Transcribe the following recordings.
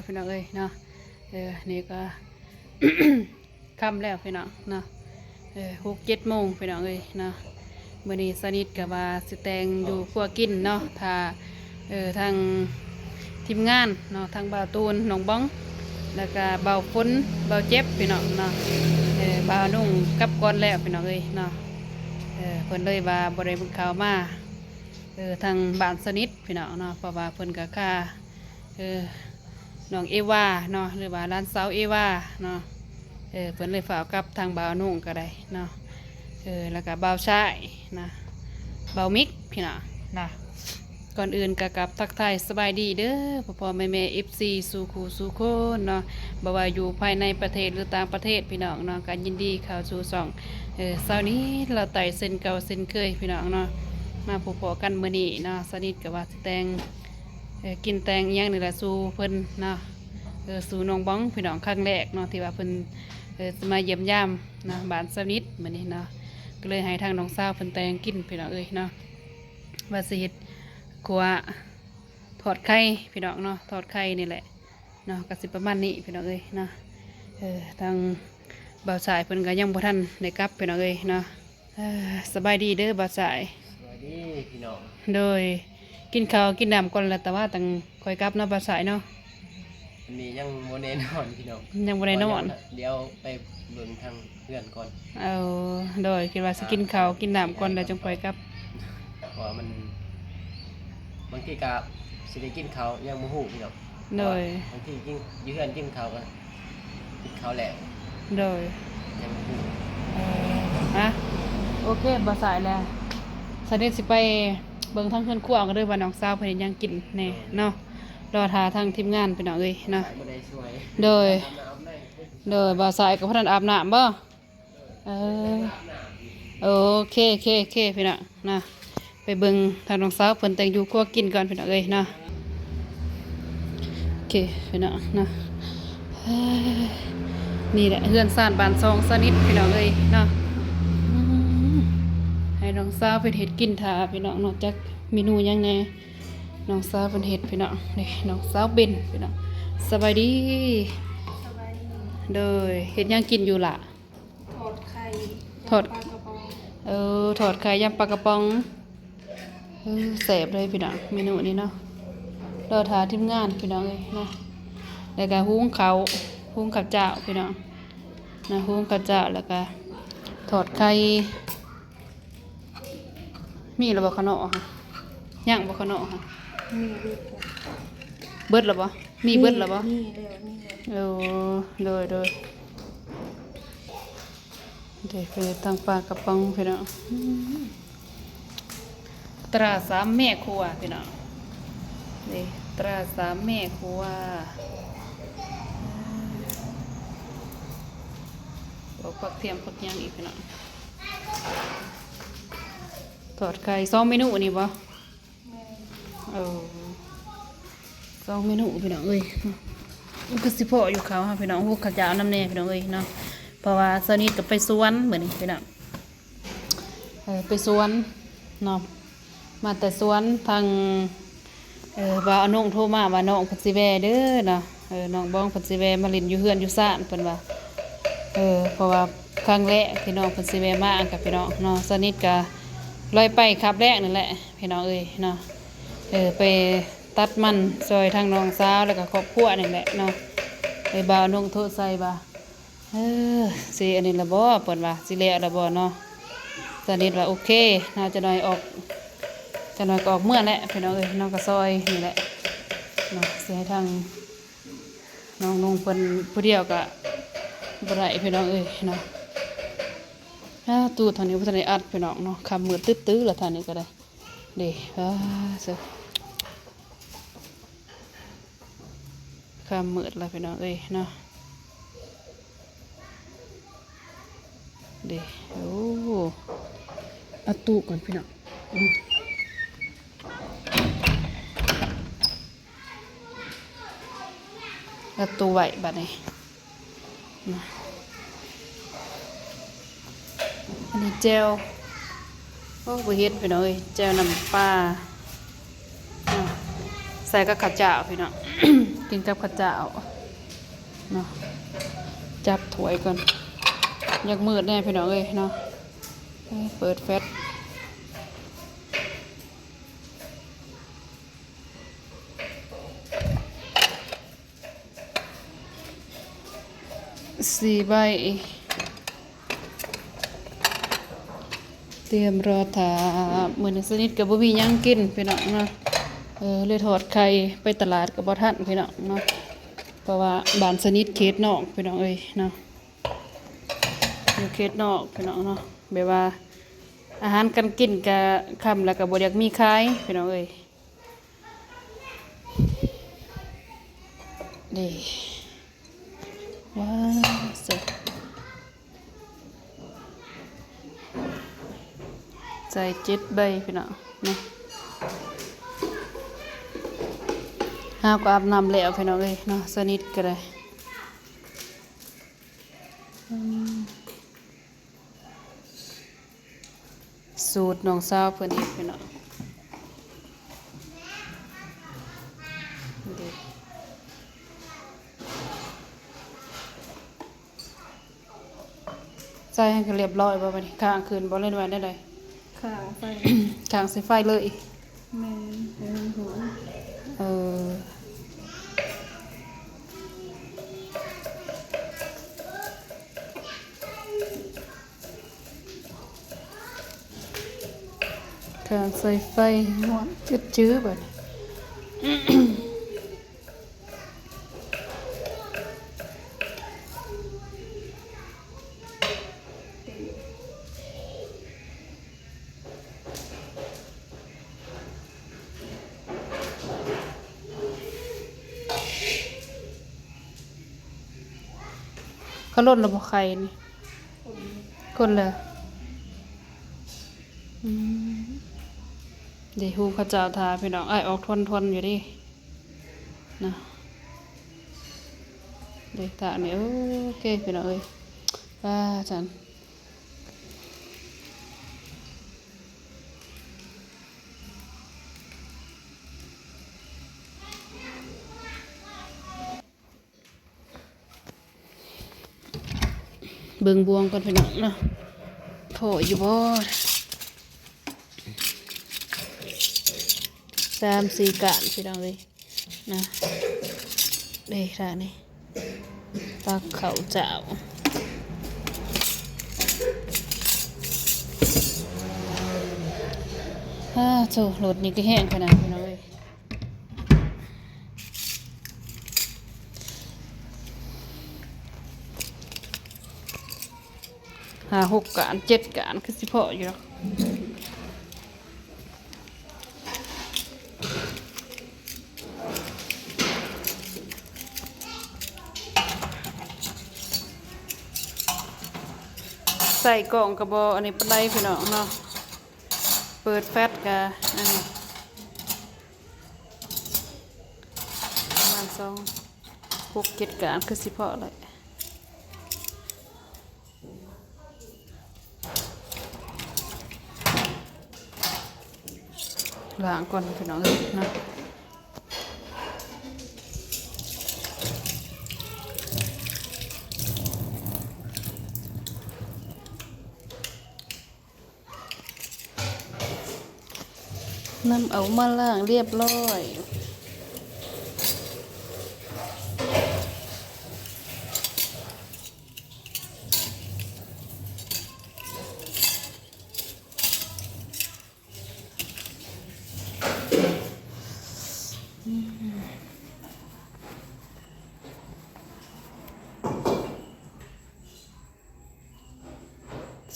ພີ່ນ້ອງເອີຍເນາະ. ເອີ ນີ້ກໍຄ່ຳແລ້ວພີ່ນ້ອງເນາະ ເອີ ຫົກເຈັດໂມງພີ່ນ້ອງເອີຍເນາະ. ມື້ນີ້ສາວນິດກໍວ່າຊິແຕ່ງຢູ່ຄົວກິນເນາະ ຖ້າ ເອີ ທາງທີມງານເນາະ ທັງບ່າວຕູນ ນ້ອງບອງ ແລ້ວກະບ່າວຝົນ ບ່າວເຈັບພີ່ນ້ອງເນາະ ເອີ ບ່າວນຸ່ງກັບກ່ອນແລ້ວພີ່ນ້ອງເອີຍເນາະ. ເອີ ເພິ່ນເລີຍວ່າບໍ່ໄດ້ເຂົ້າມາ ເອີ ທາງບ້ານສາວນິດພີ່ນ້ອງເນາະ ເພາະວ່າເພິ່ນກໍຄາ ເອີ ນ້ອງເອວາເນາະ ຫຼືວ່າຫຼານສາວເອວາເນາະ ເອີ ເພິ່ນເລີຍຟ້າວກັບ ທາງບ່າວນຸ່ງກໍໄດ້ເນາະ ເອີ ແລ້ວກໍບ່າວຊາຍນະ ບ່າວມິກພີ່ນ້ອງນະ. ກ່ອນອື່ນກໍກັບທັກທາຍສະບາຍດີເດີ ພໍ່ໆແມ່ໆ ເອັຟຊີ ສູ່ຄູ່ສູ່ຄົນເນາະ ບໍ່ວ່າຢູ່ພາຍໃນປະເທດ ຫຼື ຕ່າງປະເທດພີ່ນ້ອງເນາະ ກໍຍິນດີເຂົ້າສູ່ຊ່ອງ ເອີ ສາວນິດລາວໃຕ້ເຊັ່ນເກົ່າເຊັ່ນເຄີຍພີ່ນ້ອງເນາະ. ມາພົບພໍ້ກັນມື້ນີ້ເນາະ ສາວນິດກໍວ່າ ແຕ່ງ ເອີ ກິນແຕ່ງອີ່ຫຍັງນີ້ລະສູ່ເພິ່ນເນາະ ເອີ ສູ່ນ້ອງບອງພີ່ນ້ອງ ຄັ້ງແລກເນາະ ທີ່ວ່າເພິ່ນ ເອີ ຈະມາຢ້ຽມຢາມເນາະ ບ້ານສາວນິດມື້ນີ້ເນາະ ກໍເລີຍໃຫ້ທາງນ້ອງສາວເພິ່ນແຕ່ງກິນພີ່ນ້ອງເອີຍເນາະ. ວ່າຊິເຮັດຂົ້ວທອດໄຂ່ພີ່ນ້ອງເນາະ ທອດໄຂ່ນີ້ແຫຼະເນາະ ກໍຊິປະມານນີ້ພີ່ນ້ອງເອີຍເນາະ. ເອີ ທາງບ່າວຊາຍເພິ່ນກໍຍັງບໍ່ທັນໄດ້ກັບພີ່ນ້ອງເອີຍເນາະ. ເອີ ສະບາຍດີເດີບ່າວຊາຍ. ສະບາຍດີພີ່ນ້ອງ. ໂດຍ ກິນເຂົ້າກິນນ້ຳກ່ອນລະ ແຕ່ວ່າຈັ່ງຄ່ອຍກັບເນາະບ່າວຊາຍເນາະ. ອັນນີ້ຍັງບໍ່ແນ່ນອນພີ່ນ້ອງ ຍັງບໍ່ໄດ້ນອນ ດຽວໄປເບິ່ງທາງເຮືອນກ່ອນ. ເອີ ໂດຍ ຄິດວ່າຊິກິນເຂົ້າກິນນ້ຳກ່ອນແລ້ວຈັ່ງຄ່ອຍກັບ ເພາະວ່າມັນ ບາງທີກໍຊິໄດ້ກິນເຂົ້າຍັງບໍ່ຮູ້ພີ່ນ້ອງ. ໂດຍ ບາງທີກິນ ຢູ່ເຮືອນກິນເຂົ້າກໍກິນເຂົ້າແລ້ວ. ໂດຍ ຍັງບໍ່ຮູ້. ເອີ ຮະ ໂອເຄ ບໍ່ສາຍແລ້ວ ສາວນິດຊິໄປເບິ່ງທາງເຮືອນຄົວກັນເດີ ວ່ານ້ອງສາວເພິ່ນເຮັດຫຍັງກິນແດ່ເນາະ. ລໍຖ້າທາງທີມງານພີ່ນ້ອງເອີຍເນາະ. ບໍ່ໄດ້ຊ່ວຍ. ໂດຍ ອາບນ້ຳອາບໃນ. ໂດຍ ບ່າວຊາຍກໍບໍ່ທັນອາບນ້ຳບໍ່? ເອີ ໂອເຄ ເຄ ເຄ ພີ່ນ້ອງນະ ໄປເບິ່ງທາງນ້ອງສາວເພິ່ນແຕ່ງຢູ່ຄົວກິນກ່ອນພີ່ນ້ອງເອີຍເນາະ. ໂອເຄພີ່ນ້ອງເນາະ ເອີ ນີ້ແຫຼະເຮືອນຊານບ້ານຊ່ອງສາວນິດພີ່ນ້ອງເອີຍເນາະ. ອືມ ໃຫ້ນ້ອງສາວເພິ່ນເຮັດກິນຖ້າພີ່ນ້ອງເນາະ ຈັກເມນູຫຍັງແດ່ ນ້ອງສາວເພິ່ນເຮັດພີ່ນ້ອງ. ນີ້ນ້ອງສາວເບັນພີ່ນ້ອງ. ສະບາຍດີ. ສະບາຍດີ. ໂດຍ ເຮັດຫຍັງກິນຢູ່ລະ? ທອດໄຂ່ ທອດ ຢຳປາກະປ໋ອງ. ເອີ ທອດໄຂ່ ຢຳປາກະປ໋ອງ. ເອີ ແຊບເລີຍພີ່ນ້ອງ ເມນູນີ້ເນາະ. ລໍຖ້າທີມງານພີ່ນ້ອງເອີຍເນາະ ແລ້ວກະຫຸງເຂົ້າ ຫຸງເຂົ້າເຈົ້າພີ່ນ້ອງນະ ຫຸງເຂົ້າເຈົ້າ ແລ້ວກະທອດໄຂ່. ມີແລ້ວບໍ່ຂະເນາະ? ຍັງບໍ່ຂະເນາະ? ມີຢູ່. ເບິດແລ້ວບໍ່? ມີເບິດແລ້ວບໍ່? ມີແລ້ວ ມີແລ້ວ. ໂອ້ ໂດຍ ໂດຍ. ເດ້ ເປັນທາງປາກະປ໋ອງພີ່ນ້ອງ. ຕາສາມແມ່ຄົວພີ່ນ້ອງ. ເດ້ ຕາສາມແມ່ຄົວ. ໂອ້ ຜັກທຽມ ຜັກຫຍັງອີກພີ່ນ້ອງ. ທອດໄຂ່ ສອງເມນູນີ້ບໍ່? ແມ່ນ. ເອີ ສອງເມນູພີ່ນ້ອງເອີຍ. ມັນຄືຊິພໍ້ຢູ່ເຂົ້າເຮົາພີ່ນ້ອງ. ຫຸງເຂົ້າເຈົ້ານຳແດ່ພີ່ນ້ອງເອີຍເນາະ ເພາະວ່າສາວນິດກໍໄປສວນມື້ນີ້ພີ່ນ້ອງ. ເອີ ໄປສວນເນາະ ມາແຕ່ສວນ ທາງ ເອີ ບ່າວອານົງໂທມາວ່ານ້ອງເພິ່ນຊິແວ່ເດີເນາະ. ເອີ ນ້ອງບອງເພິ່ນຊິແວ່ມາຫຼິ້ນຢູ່ເຮືອນຢູ່ຊານເພິ່ນວ່າ. ເອີ ເພາະວ່າຄັ້ງແລກທີ່ນ້ອງເພິ່ນຊິແວ່ມາກັບພີ່ນ້ອງເນາະ ສາວນິດກະລອຍໄປຄາບແລກນັ້ນແຫຼະພີ່ນ້ອງເອີຍເນາະ. ເອີ ໄປຕັດມັນຊ່ອຍທາງນ້ອງສາວ ແລ້ວກະຄອບຄົວນີ້ແຫຼະເນາະ. ເອີ ບ່າວອານົງໂທໃສ່ວ່າ ເອີ ຊິອັນນີ້ລະບໍ່ ເພິ່ນວ່າ ຊິແລ້ວລະບໍ່ເນາະ. ສາວນິດວ່າ ໂອເຄເນາະ ຈັກໜ່ອຍອອກ ຈັກໜ່ອຍກໍອອກເມືອແຫຼະພີ່ນ້ອງເອີຍເນາະ. ກໍຊ່ອຍນີ້ແຫຼະເນາະ ຊິໃຫ້ທາງນ້ອງນຸ່ງເພິ່ນຜູ້ດຽວກໍບໍ່ໄດ້ພີ່ນ້ອງເອີຍເນາະ. ອ້າ ຕູ້ທາງນີ້ບໍ່ທັນໄດ້ອັດພີ່ນ້ອງເນາະ. ຄ່ຳມືດຕຶດໆລະທາງນີ້ກໍໄດ້ ເດ້. ອ້າ ເຊີ ຄ່ຳມືດລະພີ່ນ້ອງເອີຍເນາະ. ເດ້ ໂອ້ ອັດຕູ້ກ່ອນພີ່ນ້ອງ. ອືມ ອັດຕູ້ໄວ້ບາດນີ້. ນະ ອັນນີ້ແຈ່ວ ໂອ້ ບໍ່ເຮັດພີ່ນ້ອງເອີຍ ແຈ່ວນ້ຳປາ ນະ ໃສ່ກັບເຂົ້າຈ້າວພີ່ນ້ອງ. ແ ກິນກັບເຂົ້າເຈົ້າເນາະ. ຈັບຖ້ວຍກ່ອນ ຢາກມືດແດ່ພີ່ນ້ອງເອີຍເນາະ. ເອີ ເປີດແຟດ ສີ່ໃບ ຕຽມລໍຖ້າ. ມື້ນີ້ສະນິດກໍບໍ່ມີຫຍັງກິນພີ່ນ້ອງເນາະ. ເອີ ເລີຍທອດໄຂ່ ໄປຕະຫຼາດກໍບໍ່ທັນພີ່ນ້ອງເນາະ ເພາະວ່າບ້ານສະນິດເຂດນອກພີ່ນ້ອງເອີຍເນາະ ຢູ່ເຂດນອກພີ່ນ້ອງເນາະ. ແບບວ່າອາຫານການກິນກະຄ່ຳແລ້ວກໍບໍ່ຢາກມີຂາຍພີ່ນ້ອງເອີຍ. ນີ້ ວ້າວ ໃສ່ ໃສ່ເຈັດໃບພີ່ນ້ອງເນາະ. ເຮົາກໍອາບນ້ຳແລ້ວພີ່ນ້ອງເອີຍເນາະ ສະນິດກໍໄດ້. ອືມ ສູດນ້ອງສາວເພິ່ນເຮັດພີ່ນ້ອງ. ໃສ່ໃຫ້ກະລຽບຮ້ອຍບໍ່ບາດນີ້? ຄ້າງຄືນບໍ່ ຫຼືວ່າແນວໃດ? ຄ້າງໃສ່ ຄ້າງໃສ່ໄຟເລີຍ. ແມ່ນ ໃຫ້ມັນຫອມ. ເອີ ຂ້າງໃສ່ໄຟຮ້ອນຈືດໆ ບາດນີ້. ເຂົາຫຼົ່ນແລ້ວບໍ່ໄຂ່ນີ້? ຄົນແລ້ວ. ອືມ ເດ ຫູເຂົາເຈົ້າຖ້າພີ່ນ້ອງ ອ້າຍອອກທວນໆຢູ່ເດ ນະ ເດ ຖ້ານີ້. ໂອເຄພີ່ນ້ອງເອີຍ ວ່າຊັ້ນ. ເບິ່ງບ່ວງກ່ອນພີ່ນ້ອງເນາະ ພໍຢູ່ບໍ່? ສາມສີ່ກ້ານພີ່ນ້ອງເອີຍ ນະ ເດ້ ທ່ານີ້ ຕັກເຂົ້າເຈົ້າ. ອ້າ ໂທ້ ລົດນີ້ກໍແຮງຂະໜາດພີ່ນ້ອງເອີຍ. ຫ້າຫົກກ້ານ ເຈັດກ້ານ ຄືຊິພໍຢູ່ດອກ. ໃສ່ກ້ອງກໍບໍ່ອັນນີ້ປານໃດພີ່ນ້ອງເນາະ ເປີດແຟດກໍອັນນີ້ ປະມານສອງ ຫົກເຈັດກ້ານ ຄືຊິພໍແຫຼະ. ລ້າງກ່ອນພີ່ນ້ອງເອີຍເນາະ. ນຳເອົາມາລ້າງລຽບຮ້ອຍ.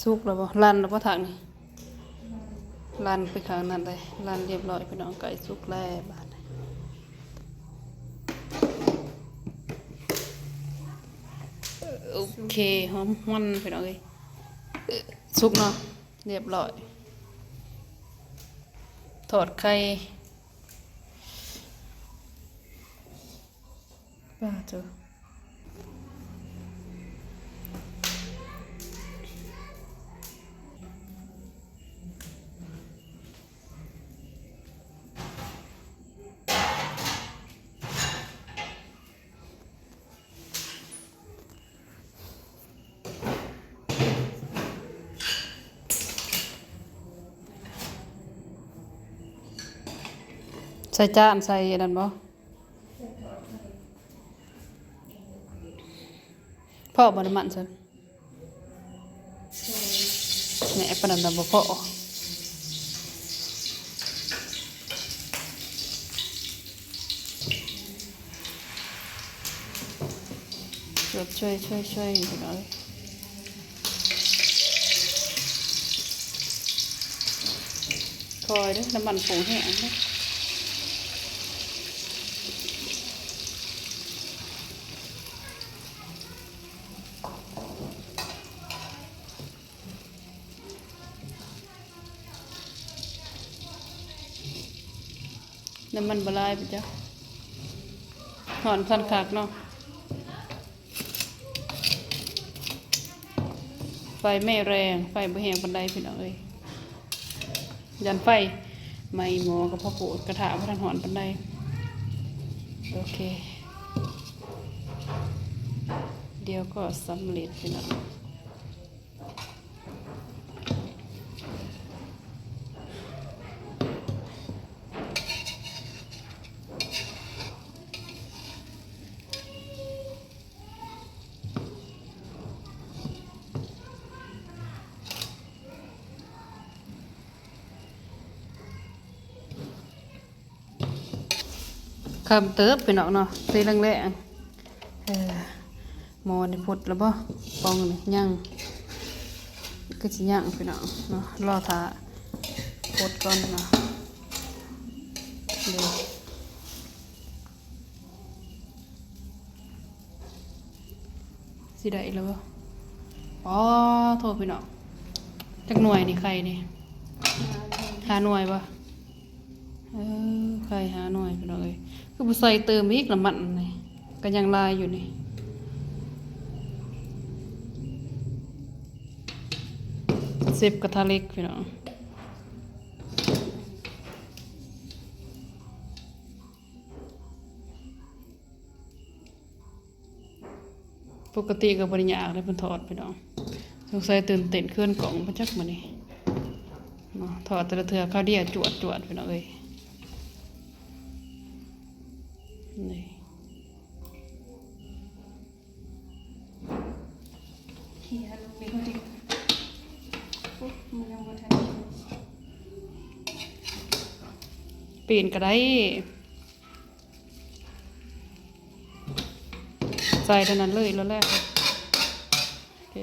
ສຸກແລ້ວບໍ່? ລັ່ນແລ້ວບໍ່? ທາງນີ້ ລັ່ນໄປຂ້າງນັ້ນເລີຍ. ລັ່ນລຽບຮ້ອຍພີ່ນ້ອງ ໃກ້ສຸກແລ້ວບາດນີ້. ໂອເຄ ຫອມຮວນພີ່ນ້ອງເອີຍ. ສຸກເນາະ ລຽບຮ້ອຍ. ທອດໄຂ່. ປາໂທ້ ເ ໃສ່ຈານ ໃສ່ອັນນັ້ນບໍ່? ພໍບໍ່ນ້ຳມັນຊັ້ນ? ແໜປານນັ້ນລະບໍ່ພໍ. ຊ່ວຍໆໆໆ ພີ່ນ້ອງເອີຍ ຄ່ອຍເດີ້ ນ້ຳມັນຄົງແຮງເດີ້. ນ້ຳມັນບໍ່ຫຼາຍປານໃດ. ຮ້ອນຄັນຄັກເນາະ. ໄຟແມ່ແຮງ ໄຟບໍ່ແຮງປານໃດ ພີ່ນ້ອງເອີຍ. ຢ້ານໄຟໄໝ້ໝໍ້ກະພໍໂພດ ກະທະບໍ່ທັນຮ້ອນປານໃດ. ໂອເຄ ດຽວກໍສຳເລັດ ພີ່ນ້ອງ. ຄ່ຳເຕີບ ພີ່ນ້ອງເນາະ ສີແລງໆ. ເອີ ໝໍ້ນີ້ຟົດແລ້ວບໍ່? ປ່ອງນີ້ຍັງ ຄືຊິຍັງ ພີ່ນ້ອງເນາະ ລໍຖ້າຟົດກ່ອນເນາະ. ເດີ ຊິໄດ້ອີກແລ້ວບໍ່? ອໍ ໂທ້ ພີ່ນ້ອງ ຈັກໜ່ວຍນີ້ ໄຂ່ນີ້ ຫ້າໜ່ວຍບໍ່? ເອີ ໄຂ່ຫ້າໜ່ວຍ ພີ່ນ້ອງເອີຍ. ຄືບໍ່ໃສ່ເຕີມອີກ ນ້ຳມັນນີ້ກະຍັງຫຼາຍຢູ່ນີ້. ເຊັບກະທະເຫຼັກ ພີ່ນ້ອງ. ປົກກະຕິກະບໍ່ໄດ້ຍາກເດ້ເພິ່ນທອດ ພີ່ນ້ອງ. ສົງໄສຕື່ນເຕັ້ນເຂືອນກ້ອງບໍ່ຈັກມື້ນີ້ເນາະ. ທອດແຕ່ລະເທື່ອຄາວດຽວຈວດໆ ພີ່ນ້ອງເອີຍ. ນີ້ ປີນກະໄດ້. ໃສ່ເທົ່ານັ້ນເລີຍ ແລ້ວແຫຼະ. ໂອເຄ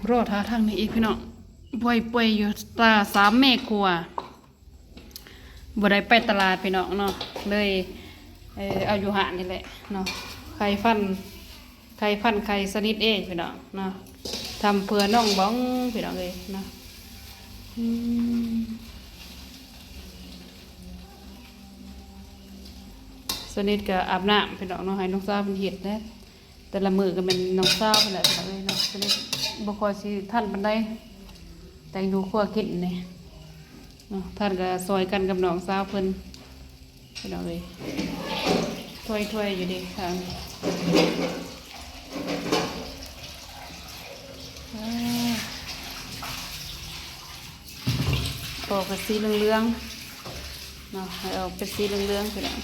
ລໍຖ້າທາງນີ້ອີກ ພີ່ນ້ອງ. ປ່ວຍໆຢູ່ ຕາສາມແມ່ຄົວ ບໍ່ໄດ້ໄປຕະຫຼາດ ພີ່ນ້ອງເນາະ ເລີຍ ເອີ ເອົາຢູ່ຮ້ານນີ້ແຫຼະເນາະ. ໄຂ່ຟັນ ໄຂ່ພັນໄຂ່ສະນິດເອງ ພີ່ນ້ອງເນາະ. ທຳເພື່ອນ້ອງບອງ ພີ່ນ້ອງເອີຍເນາະ. ອືມ ສະນິດກະອາບນ້ຳ ພີ່ນ້ອງເນາະ ໃຫ້ນ້ອງສາວເພິ່ນເຮັດແດ່. ແຕ່ລະມື້ກະແມ່ນນ້ອງສາວເພິ່ນແຫຼະ ພີ່ນ້ອງເອີຍເນາະ. ສະນິດບໍ່ຄ່ອຍຊິທັນປານໃດ ແຕ່ງຢູ່ຄົວກິນນີ້ ເນາະ. ທ່ານກະຊ່ອຍກັນກັບນ້ອງສາວເພິ່ນ ພີ່ນ້ອງເອີຍ. ຖ້ວຍໆຢູ່ເດ້ທາງນີ້. ອາ ອອກເປັນສີເຫຼືອງໆເນາະ ໃຫ້ອອກເປັນສີເຫຼືອງໆ ພີ່ນ້ອງ.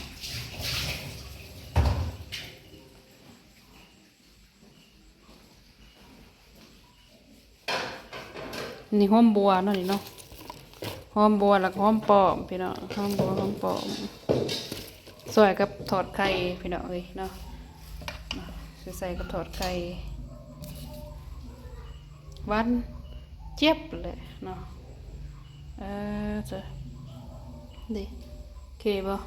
ນີ້ຫອມບົ່ວເນາະ ນີ້ເນາະ ຫອມບົ່ວ ແລ້ວກະຫອມປ້ອມ ພີ່ນ້ອງ ຫອມບົ່ວ ຫອມປ້ອມ ຊ່ອຍກັບທອດໄຂ່ ພີ່ນ້ອງເອີຍເນາະ. ຊິໃສ່ກັບທອດໄຂ່ ຫວານຈຽບເລີຍເນາະ. ເອີ ເຈົ້າ ເດ ໂອເຄບໍ່?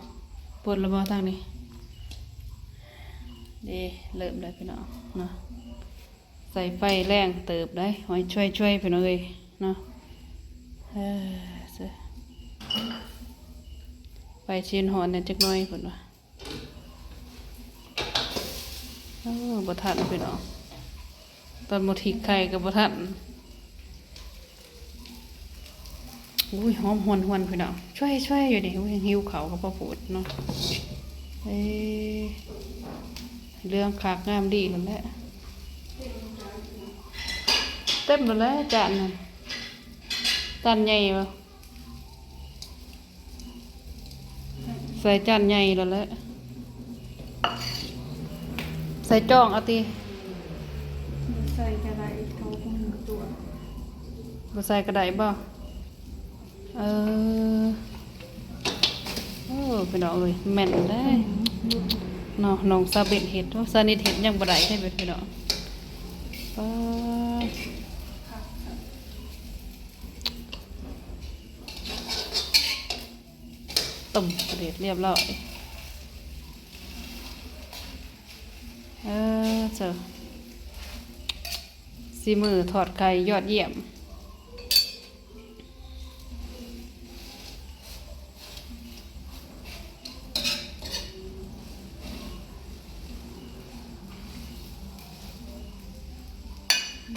ປົດແລ້ວບໍ່ທາງນີ້? ເດ ເລີ່ມແລ້ວ ພີ່ນ້ອງເນາະ. ໃສ່ໄຟແຮງເຕີບໄດ໋ ຫອຍຊ່ວຍໆ ພີ່ນ້ອງເອີຍເນາະ. ເອີ ໄຟຊິຮ້ອນແດ່ຈັກໜ້ອຍ ເພິ່ນວ່າ. ເອີ ບໍ່ທັນ ພີ່ນ້ອງ ຕອນໝົດທີ່ໄຂ່ກະບໍ່ທັນ. ອຸ້ຍ ຫອມຫວນໆ ພີ່ນ້ອງ ຊ່ວຍໆຢູ່ນີ້. ອຸ້ຍ ຫິວເຂົ້າກະພໍໂພດເນາະ. ເອີ ເຫຼືອງຄັກງາມດີແລ້ວແຫຼະ. ເຕັມແລ້ວແຫຼະ ຈານນັ້ນ ຈານໃຫຍ່ບໍ່? ໃສ່ຈານໃຫຍ່ແລ້ວແຫຼະ ໃສ່ຈອງເອົາຕິ. ບໍ່ໃສ່ກໍໄດ້ ເຂົາຄົງຕົວະ. ບໍ່ໃສ່ກໍໄດ້ບໍ່? ເອີ ໂອ້ ພີ່ນ້ອງເອີຍ ແມ່ນເດ້ເນາະ. ນ້ອງສາວເບັດເຮັດ ໂອ້ ສາວນິດເຮັດຍັງບໍ່ໄດ້ເດ້ ພີ່ນ້ອງ. ປາ ຕົ້ມເດືອດຮຽບຮ້ອຍ. ເອີ ເຈົ້າ ສີມືທອດໄຂ່ຍອດຢ້ຽມ.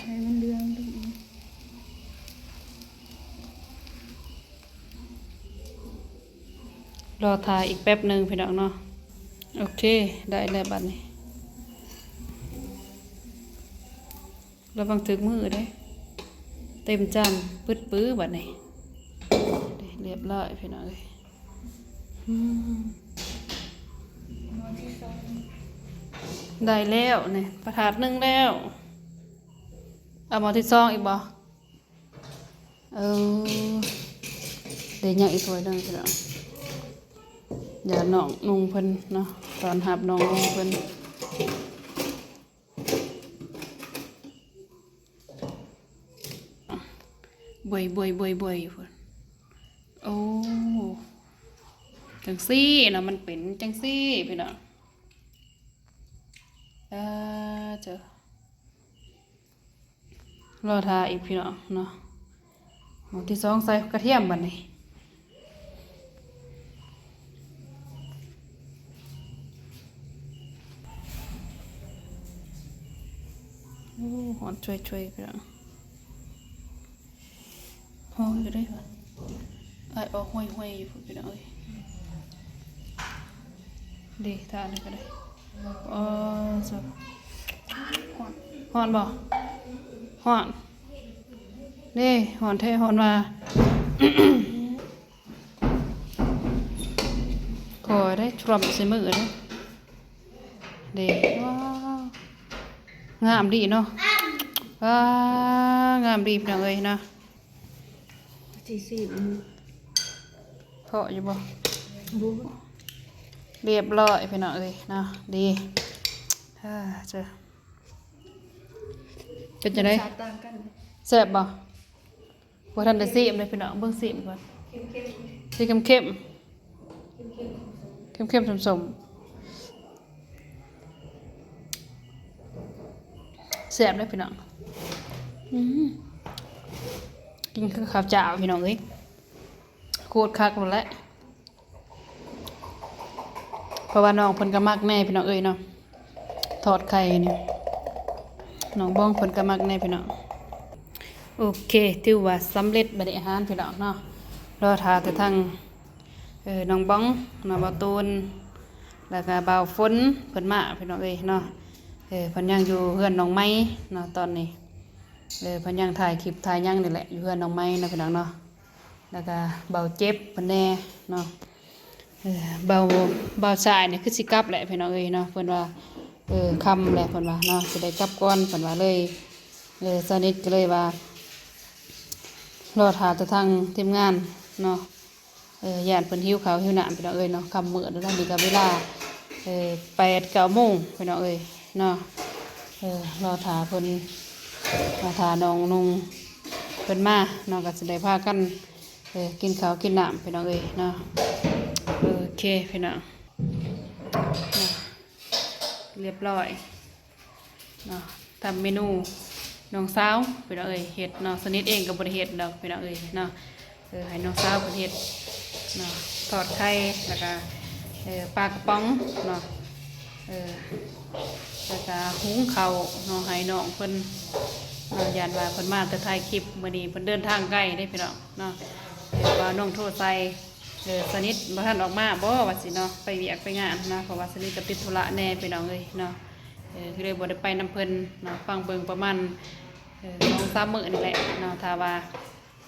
ໃຫ້ມັນເຫຼືອງ ລໍຖ້າອີກແປັບໜຶ່ງ ພີ່ນ້ອງເນາະ. ໂອເຄ ໄດ້ແລ້ວບັດນີ້ ລະວັງຖືກມືເດ້. ເຕັມຈານປຶດປືບັດນີ້. ຮຽບຮ້ອຍ ພີ່ນ້ອງເອີຍ. ອືມ ໄດ້ແລ້ວນີ້ ພະທາດໜຶ່ງແລ້ວ. ເອົາໝໍ້ທີສອງອີກບໍ່? ເອີ ໄດ້ຍັງອີກຖ້ວຍໜຶ່ງ ພີ່ນ້ອງ. ຢາດນ້ອງນຸ່ງເພິ່ນເນາະ ຕ້ອນຮັບນ້ອງນຸ່ງເພິ່ນ. ບວຍໆໆໆ ພຸ້ນ. ໂອ້ ຈັ່ງຊີ້ນະ ມັນເປັນຈັ່ງຊີ້ ພີ່ນ້ອງ. ເອີ ເຈົ້າ ລໍຖ້າອີກ ພີ່ນ້ອງເນາະ. ໝໍ້ທີສອງໃສ່ກະທຽມບັດນີ້. ໂອ້ ຮ້ອນຊ່ວຍໆ ພີ່ນ້ອງ. ຫອມຢູ່ເດ້ ອ້າຍອອກຫ້ວຍໆຢູ່ພຸ້ນ ພີ່ນ້ອງເອີຍ. ເດ້ ທ່ານີ້ກໍໄດ້. ອໍ ຮ້ອນ ຮ້ອນບໍ່? ຮ້ອນເດ້ ຮ້ອນແທ້ ຮ້ອນວ່າ. ຂໍໄດ້ ຊວມໃສ່ມືເດ້. ເດ້ ວ້າວ ງາມດີເນາະ. ວ້າວ ງາມດີ ພີ່ນ້ອງເອີຍເນາະ. ຊິຊີມ ເພາະຢູ່ບໍ່? ບໍ່. ຮຽບຮ້ອຍ ພີ່ນ້ອງເອີຍເນາະ. ດີ ເອີ ເຈົ້າ ເປັນຈັ່ງໃດ? ແຊບບໍ່? ບໍ່ທັນໄດ້ຊີມເລີຍ ພີ່ນ້ອງ ເບິ່ງຊີມກ່ອນ. ເຄັມໆ ສີເຄັມໆ ເຄັມໆ ສົ້ມໆ. ແຊບເດ້ ພີ່ນ້ອງ. ອືມ ກິນຄືເຂົ້າຈ້າວ ພີ່ນ້ອງເອີຍ ໂຄດຄັກໂລດແຫຼະ. ເພາະວ່ານ້ອງເພິ່ນກໍມັກແນ່ ພີ່ນ້ອງເອີຍເນາະ. ທອດໄຂ່ນີ້ ນ້ອງບອງເພິ່ນກໍມັກແນ່ ພີ່ນ້ອງ. ໂອເຄ ຖືວ່າສຳເລັດບັດນີ້ອາຫານ ພີ່ນ້ອງເນາະ. ລໍຖ້າແຕ່ທາງ ເອີ ນ້ອງບອງເນາະ ບ່າວຕູນ ແລ້ວກໍບ່າວຝົນເພິ່ນມາ ພີ່ນ້ອງເອີຍເນາະ. ເອີ ເພິ່ນຍັງຢູ່ເຮືອນນ້ອງໄມເນາະຕອນນີ້. ເອີ ເພິ່ນຍັງຖ່າຍຄລິບຖ່າຍຫຍັງນີ້ແຫຼະ ຢູ່ເຮືອນນ້ອງໄມເນາະ ພີ່ນ້ອງເນາະ. ແລ້ວກໍບ່າວເຈັບເພິ່ນແນ່ເນາະ. ເອີ ບ່າວ ບ່າວຊາຍນີ້ຄືຊິກັບແຫຼະ ພີ່ນ້ອງເອີຍເນາະ. ເພິ່ນວ່າ ເອີ ຄ່ຳແຫຼະ ເພິ່ນວ່າເນາະ ຊິໄດ້ກັບກ່ອນ ເພິ່ນວ່າເລີຍ. ເອີ ສາວນິດກໍເລີຍວ່າ ລໍຖ້າແຕ່ທາງທີມງານເນາະ. ເອີ ຢ້ານເພິ່ນຫິວເຂົ້າຫິວນ້ຳ ພີ່ນ້ອງເອີຍເນາະ. ຄ່ຳມືດແລ້ວ ນີ້ກໍເວລາ ເອີ ແປດເກົ້າໂມງ ພີ່ນ້ອງເອີຍເນາະ. ເອີ ລໍຖ້າເພິ່ນ ລໍຖ້ານ້ອງນຸ່ງເພິ່ນມາເນາະ ກໍຊິໄດ້ພາກັນ ເອີ ກິນເຂົ້າກິນນ້ຳ ພີ່ນ້ອງເອີຍເນາະ. ໂອເຄ ພີ່ນ້ອງ ຮຽບຮ້ອຍເນາະ. ຕາມເມນູນ້ອງສາວ ພີ່ນ້ອງເອີຍ ເຮັດເນາະ. ສະໜິດເອງກໍບໍ່ໄດ້ເຮັດດອກ ພີ່ນ້ອງເອີຍເນາະ. ເອີ ໃຫ້ນ້ອງສາວເພິ່ນເຮັດເນາະ ທອດໄຂ່ ແລ້ວກະ ເອີ ປາກະປ໋ອງເນາະ. ເອີ ແລ້ວກະຫຸງເຂົ້າເນາະ ໃຫ້ນ້ອງເພິ່ນເນາະ. ຢ້ານວ່າເພິ່ນມາແຕ່ຖ່າຍຄລິບ ມື້ນີ້ເພິ່ນເດີນທາງໄກເດ້ ພີ່ນ້ອງເນາະ. ເອີ ວ່ານ້ອງໂທໃສ່ ເອີ ສະໜິດບໍ່ທັນອອກມາບໍ ວ່າຊີ້ເນາະ ໄປວຽກໄປງານເນາະ. ເພາະວ່າສະໜິດກໍຕິດທຸລະແນ່ ພີ່ນ້ອງເອີຍເນາະ. ເອີ ກໍເລີຍບໍ່ໄດ້ໄປນຳເພິ່ນເນາະ. ຟັງເບິ່ງປະມານ ເອີ ສອງສາມມື້ນີ້ແຫຼະເນາະ. ຖ້າວ່າ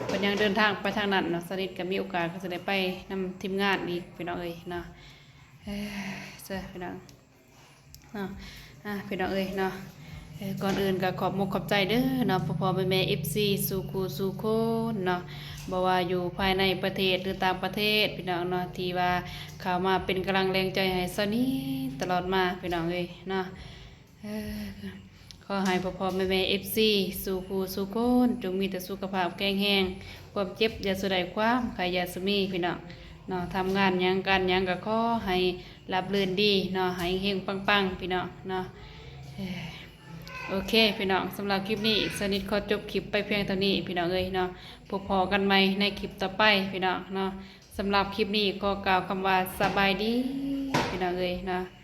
ເພິ່ນຍັງເດີນທາງໄປທາງນັ້ນເນາະ, ສາວນິດກໍມີໂອກາດກໍຈະໄດ້ໄປນຳທີມງານອີກ ພີ່ນ້ອງເອີຍເນາະ. ເອີ ເຊີ ພີ່ນ້ອງເນາະ. ອ່າ ພີ່ນ້ອງເອີຍເນາະ, ເອີ ກ່ອນອື່ນກໍຂອບມຸກຂອບໃຈເດີເນາະ ພໍ່ໆແມ່ໆ ເອັຟຊີ ສູ່ຄູ່ສູ່ຄົນເນາະ, ບໍ່ວ່າຢູ່ພາຍໃນປະເທດ ຫຼື ຕ່າງປະເທດ ພີ່ນ້ອງເນາະ, ທີ່ວ່າເຂົ້າມາເປັນກຳລັງແຮງໃຈໃຫ້ສາວນິດຕະຫຼອດມາ ພີ່ນ້ອງເອີຍເນາະ. ເອີ ຂໍໃຫ້ພໍ່ໆແມ່ໆ ເອັຟຊີ ສູ່ຄູ່ສູ່ຄົນ ຈົ່ງມີແຕ່ສຸຂະພາບແຂງແຮງ, ຄວາມເຈັບຢ່າສູ່ໄດ້, ຄວາມໄຂ້ຢ່າສູ່ມີ ພີ່ນ້ອງເນາະ. ທຳງານຫຍັງການຫຍັງກໍຂໍໃຫ້ລາບລື່ນດີເນາະ, ໃຫ້ເຮັງປັງໆ ພີ່ນ້ອງເນາະ. ເອີ ໂອເຄ ພີ່ນ້ອງ, ສຳລັບຄລິບນີ້ ສາວນິດຂໍຈົບຄລິບໄປພຽງເທົ່ານີ້ ພີ່ນ້ອງເອີຍເນາະ. ພົບພໍ້ກັນໃໝ່ໃນຄລິບຕໍ່ໄປ ພີ່ນ້ອງເນາະ. ສຳລັບຄລິບນີ້ຂໍກ່າວຄຳວ່າສະບາຍດີ ພີ່ນ້ອງເອີຍເນາະ.